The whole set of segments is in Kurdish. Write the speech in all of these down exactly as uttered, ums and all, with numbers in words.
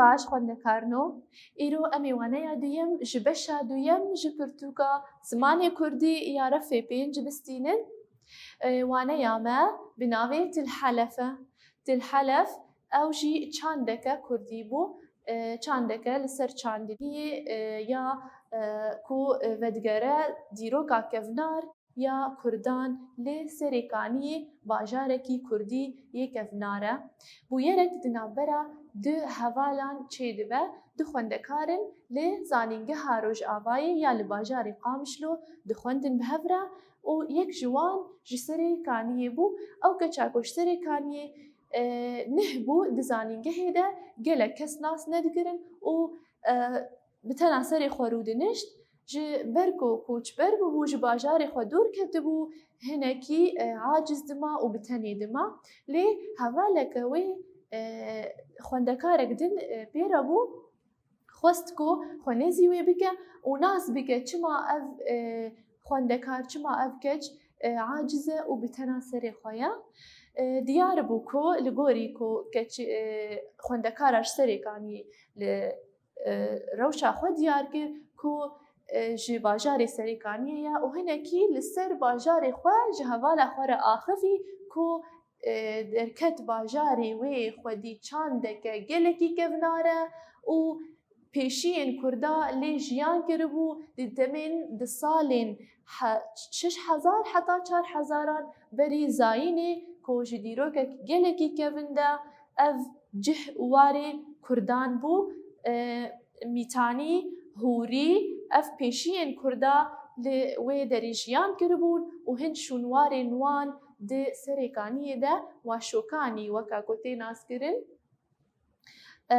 Baş xwendekarno, îro em ê waneya duyem ji beşa duyem ji pirtûka Zimanê Kurdî ya refê pênc bistînin. E, waneya me bi navê Til Helef e. Til Helef ew jî çandeke kurdî bû. E, çandeke li ser çandiniyê, e, ya, e, ku, e, vedigere dîroka kevnar ya kurdan li Serê Kaniyê, bajarekî kurdî yê kevnar e. Bûyerek di navbera du hevalan çêdibe, du xwendekar in li Zanîngeha Rojavayê ya li bajarê Qamişlo dixwendin bi hev re û yek ji wan ji Serê Kaniyê bû. Ew keça ku ji Serê Kaniyê, e, nih bû di zanîngehê de, gelek kes nas nedikirin û, e, bi tena serê xwe rûdinişt. Ji ber ku koçber bûbû, ji bajarê xwe dûr ketibû, hinekî, e, aciz dima û bi tenê dima. Lê hevaleke wê, e, xwendekarek din, e, pê re bû, xwest ku xwe nêzî wê bike û nas bike çima ev, e, xwendekar, çima ev keç, e, aciz e û bi tena serê xwe ye. E, diyar bû ku li gorî ku keç, e, xwendekara ji Serê Kaniyê li, e, rewşa xwe diyar kir ku, e, ji bajarê Serê Kaniyê ye û hinekî li ser bajarê xwe ji hevala xwe re axivî ku, e, derket bajarê wê xwedî çandeke gelekî kevnar e û pêşiyên Kurda lê jiyan kiribû, di demên, di salên he-, şeş hezar heta çar hezaran berî zayînê ku ji dîrokek gelekî kevin de ev cih û warê Kurdan bû. E, Mîtanî, Hûrî, ev pêşiyên Kurda li wê derê jiyan kiribûn û hin şûnwarên wan di Serê Kaniyê de Waşokanî weka ku tê naskirin, e,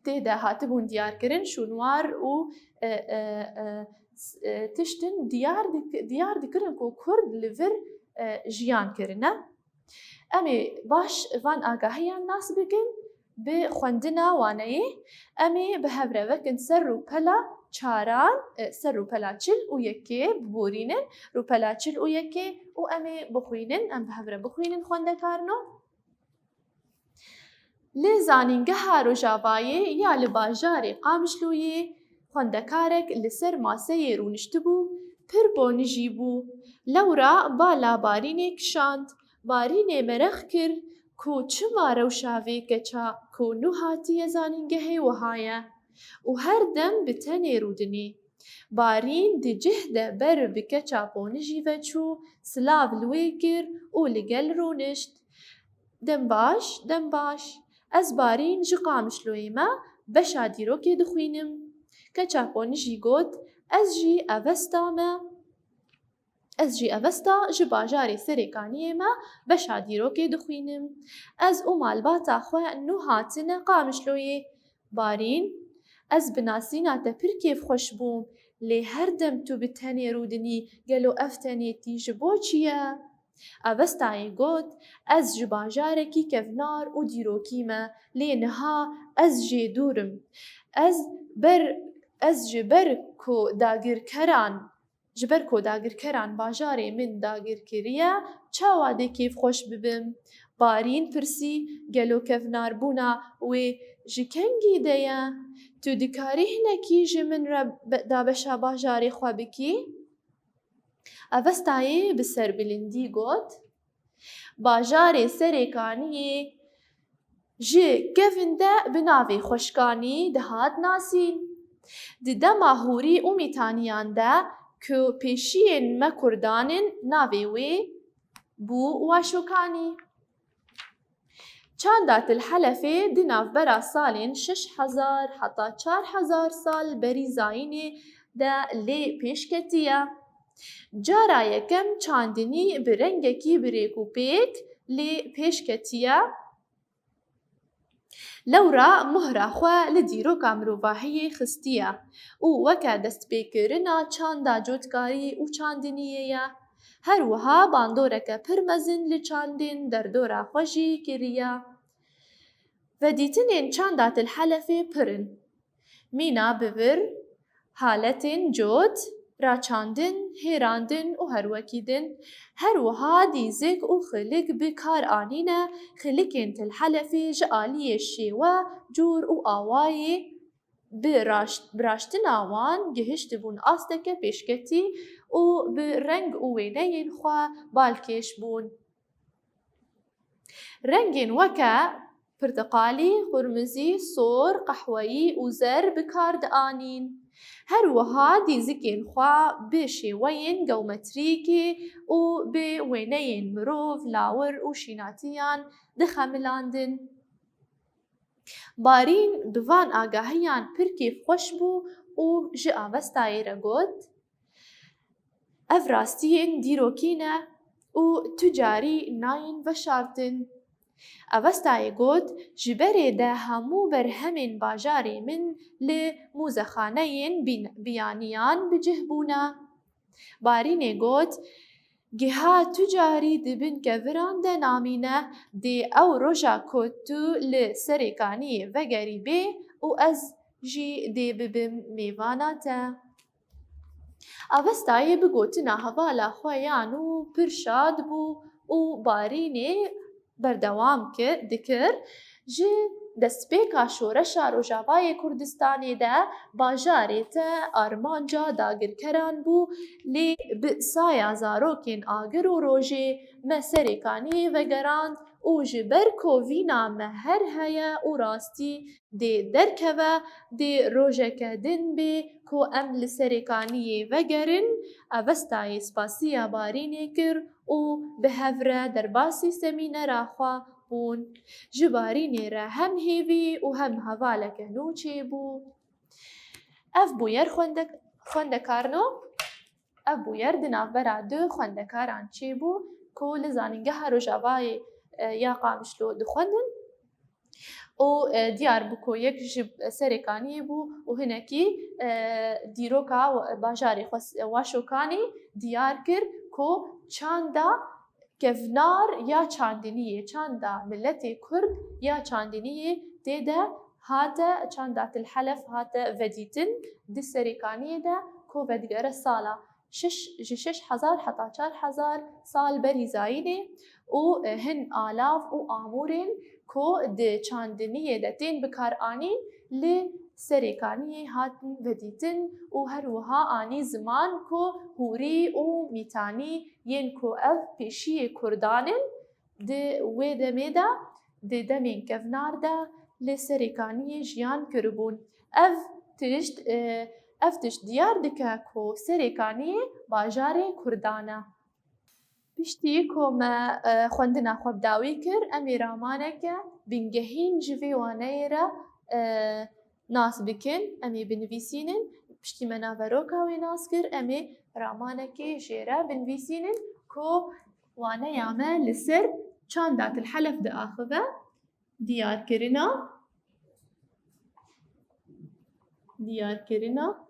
tê de hatibûn diyarkirin, şûnwar û, e, e, e, s-, e, tiştin diyar dik-, diyar dikirin ku Kurd li vir, e, jiyan kirine. Em ê baş van agahiyan nas bikin bi xwendina waneyê. Em ê bi hev re vekin ser rûpela çaran, e, ser rûpela çil û yekê biborînin, rûpela çil û yekê û em ê bixwînin, em bi hev re bixwînin xwendekarno. Li Zanîngeha Rojavayê ya li bajarê Qamişloyê xwendekarek li ser maseyê rûniştibû, pir ponijî bû. Lewra bala Barînê kişand. Barînê merex kir ku çima rewşa vê keça ku nû hatiye zanîngehê wiha ye û her dem bi tenê rûdinî. Barîn di cih de ber bi keça ponijî ve çû, silav li wê kir û li gel rûnişt. Dem baş, dem baş. Ez Barîn ji Qamişloyê me, beşa dîrokê dixwînim. Keça ponijî got, ez jî Avesta me. Ez jî Avesta ji bajarê Serê Kaniyê me, beşa dîrokê dixwînim. Ez û malbata xwe nû hatine Qamişloyê. Barîn, ez bi nasîna te pir kêfxweş bûm, lê her dem tu bi tenê rûdinî, gelo ev tenêtî ji bo çi ye? Avestayê got, ez ji bajarekî kevnar û dîrokî me, lê niha ez jê dûr im. Ez ber, ez ji ber ku dagirkeran Ji ber ku dagirkeran bajarê min dagir kiriye, çawa dê kêfxweş bibim? Barîn pirsî, gelo kevnarbûna wê ji kengî de ye? Tu dikarî hinekî ji min re be-, dabeşa bajarê xwe bikî? Avestayê bi serbilindî got, Bajarê Serê Kaniyê ji kevin de bi navê Xweşkanî dihat nasîn. Di dema Hûrî û Mîtaniyan de ku pêşiyên me Kurdan in, navê wê bû Waşokanî. Çanda Til Helefê di navbera salên şeş hezar heta çar hezar sal berî zayînê de lê pêş ketiye. Cara yekem çandinî bi rengekî bi rêk û pêk lê pêş ketiye. Lewra mohra xwe li dîroka mirovahiyê xistiye û weke destpêkirina çanda cotkarî û çandiniyê ye. Her wiha bandoreke pir mezin li çandên derdora xwe jî kiriye. Vedîtinên çanda Til Helefê pir in. Mîna bi vir, haletên cot, raçandin, hêrandin û her wekî din. Her wiha dîzik û xilik bi kar anîne, xilikên Til Helefê ji aliyê şêwe, cûr û awayê bi raşt-, bi raştina wan gihiştibûn asteke pêşketî û bi reng û wêneyên xwe balkêş bûn. Rengên weke pirtiqalî, qurmizî, sor, qehweyî û zer bi kar dianîn. Her wiha dîzikên xwe bi şêweyên geometrîkê û bi wêneyên mirov, lawir û şînatiyan dixemilandin. Barîn bi van agahiyan pir kêfxweş bû û ji Avestayê re got, Ev rastiyên dîrokî ne û tu carî nayên veşartin. Avestayê got, Ji berê de hemû berhemên bajarê min li mûzexaneyên bîn-, biyaniyan bi cih bûne. Barînê got, Giha tu carî di bin keviran de namîne, dê ew roja ku tu li Serêkaniyê vegerî bê û ez jî dê bibim mêvana te. Avestayê bi gotina hevala xwe ya nû pir şad bû û Barînê berdewam ki-, dikir, Ji destpêka şoreşa Rojavayê Kurdistanê de bajarê te armanca dagirkeran bû, lê bi saya zarokên agir û rojê me Serêkaniyê vegerand û ji ber ku vîna me her heye û rastî dê derkeve, dê rojeke din bê ku em li Serêkaniyê vegerin, Avestayê spasiya Barînê kir û bi hev re derbasî semînera xwe bûn. Ji Barînê re hem hêvî û hem hevaleke nû çêbû. Ev bûyer xwendek-, xwendekarno, ev bûyer di navbera du xwendekaran çêbû ku li Zanîngeha Rojavayê, e, ya Qamişlo dixwendin. Û, e, diyar bû ku yek ji Serêkaniyê bû û hinekî, e, dîroka bajarê xwe s-, Waşokanî diyar kir ku çanda kevnar ya çandiniyê, çanda miletê Kurd ya çandiniyê tê de hate, çanda Til Helef hate vedîtin di Serêkaniyê de ku vedigere sala şeş, ji şeş hezar heta çar hezar sal berî zayînê û, e, hin alav û amûrên ku di çandiniyê de tên bikaranîn li Serêkaniyê hatin vedîtin û her wiha anî ziman ku hûrî û mîtanî yên ku ev pêşiyê kurdan in, di wê demê de, di demên kevnar de li Serêkaniyê jiyan kiribûn. Ev tişt, e, ev tişt diyar dike ku Serêkaniyê bajarê kurdan e. Piştî ku me, e, xwendina xwe bi dawî kir, em ê ramaneke bingehîn ji vê waneyê re, e, nas bikin, em ê binivîsînin. Piştî me naveroka wê nas kir, em ê ramanekê jê re binivîsînin ku waneya me li ser çanda Til Helef diaxive. Diyarkirina, diyarkirina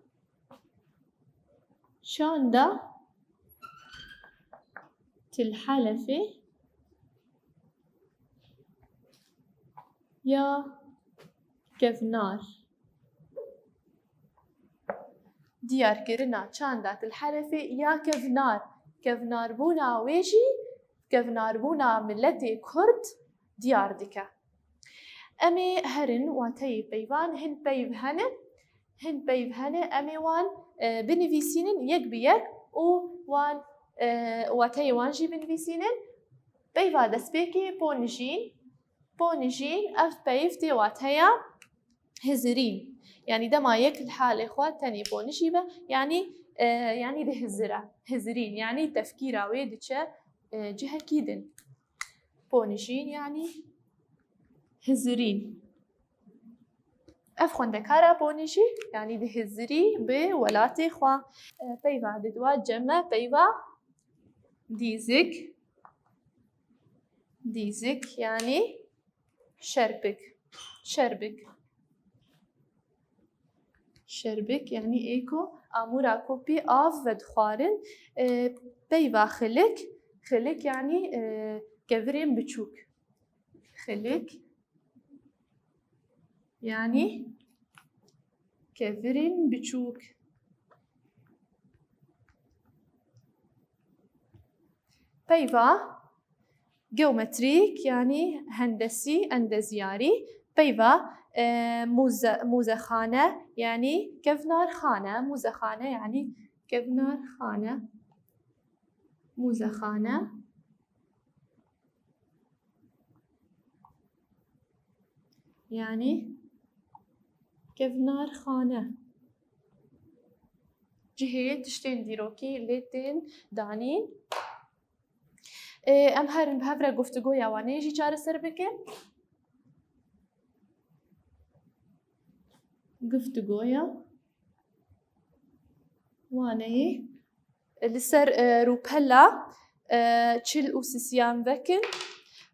çanda Til Helefê ya kevnar. Diyarkirina çanda Til Helefê ya kevnar. Kevnarbûna wê jî, kevnarbûna miletê Kurd diyar dike. Em ê herin wateyê peyvan, hin peyv hene, hin peyv hene, em ê wan, e, binivîsînin yek bi yek û wan, e, wateyê wan jî binivîsînin. Peyva destpêkê ponijîn, ponijîn ev peyv tê wateya hizirîn. Yanî dema yek li halê xwe tenê ponijî be, yanî, e, yanî dihizire. Hizirîn, yanî tefkîra wê diçe, e, cihekî din. Ponijîn, yanî hizirîn. Ev xwendekara ponijî, yanî dihizirî bi welatê xwe. E, peyva didwa cem e, peyva dîzik. Dîzik, yanî şerbik. Şerbik. Şerbik, yanî ê ku amûra ku pê av vedixwarin, e, peyva xilik. Xilik, yanî, e, kevirên biçûk. Xilik, yanî kevirên biçûk. Peyva geometrîk, yanî hendesî, endeziyarî. Peyva, e, mûze-, mûzexane, yanî kevnarxane. Mûzexane, yanî kevnarxane. Mûzexane. Yanî kevnarxane. Cihê tiştên dîrokî lê tên danîn. Ê, em herin bi hev re guftûgoya waneyê jî çareser bikin. Guftûgoya waneyê. Li ser, e, rûpela, e, çil û sisiyan vekin.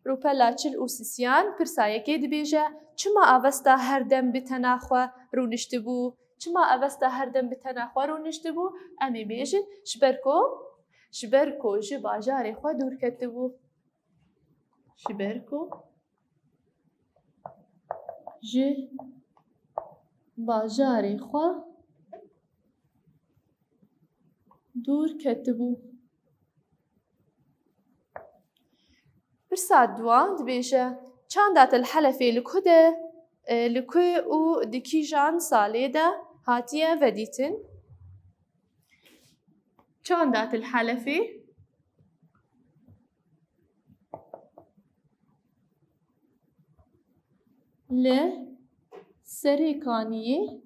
Rûpela çil û sisiyan pirsa yekê dibêje, çima avesta her dem bi tena xwe rûniştibû? Çima avesta her dem bi tena xwe rûniştibû? Em ê bêjin, ji ber ku, ji ber ku ji bajarê xwe dûr ketibû. Ji ber ku ji bajarê xwe dûr ketibû. Pirsa dua dibêje, çanda te li Helefê li ku de, e, li ku û di kîjan salê de hatiye vedîtin? Çanda te li Helefê li Serê Kaniyê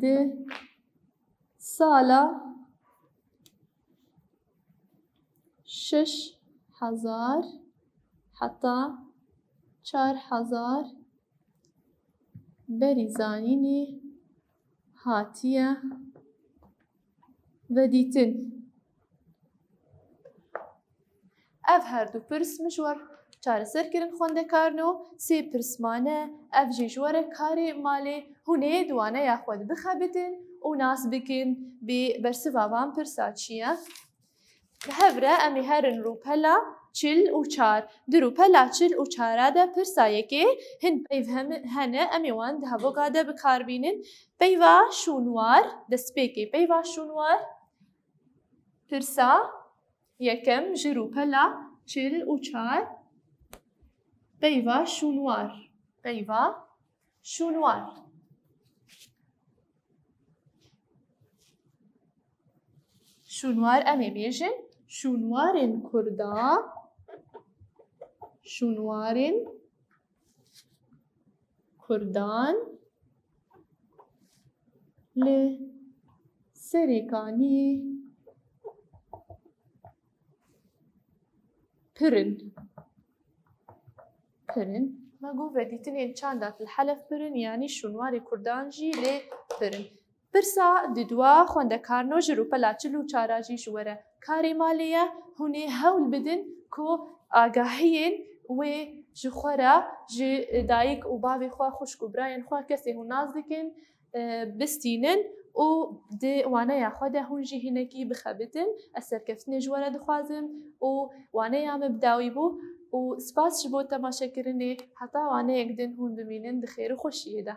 di sala şeş hezar heta çar hezar berî zanînê hatiye vedîtin. Ev her du pirs min ji we re çareser kirin xwendekarno, sê pirs mane, ev jî ji we re karê malê, hûn ê di waneya xwe de bixebitin û nas bikin bê bersiva van pirsa çi ye. Li hev re em ê herin rûpela çil û çar. Di rûpela çil û çar de pirsa yekê hin peyv hem-, hene, em ê wan di hevoka de bi kar bînin. Peyva şûnwar, destpêkê peyva şûnwar. Pirsa yekem ji rûpela çil û çar. Peyva şûnwar. Peyva şûnwar. Şûnwar em ê bêjin, şûnwarên Kurda, şûnwarên Kurdan li Serê Kaniyê pir in. Pir in. Me got vedîtinên çanda li Helef pir in, yanî şûnwarê Kurdan jî lê pir in. Pirsa didua xwendekarno ji rûpela çil û çar jî ji we re karê malê ye. Hûn ê hewl bidin ku agahiyên wê ji xwe re, ji dayik û bavê xwe, xwişk û birayên xwe, kesê hûn nas dikin, e, bistînin û di waneya xwe de hûn jî hinekî bixebitin. Ez serkeftinê ji we re dixwazim û waneya min bi dawî bû û spas ji bo temaşekirinê. Heta waneyek din hûn bimînin di xêr û xweşiyê de.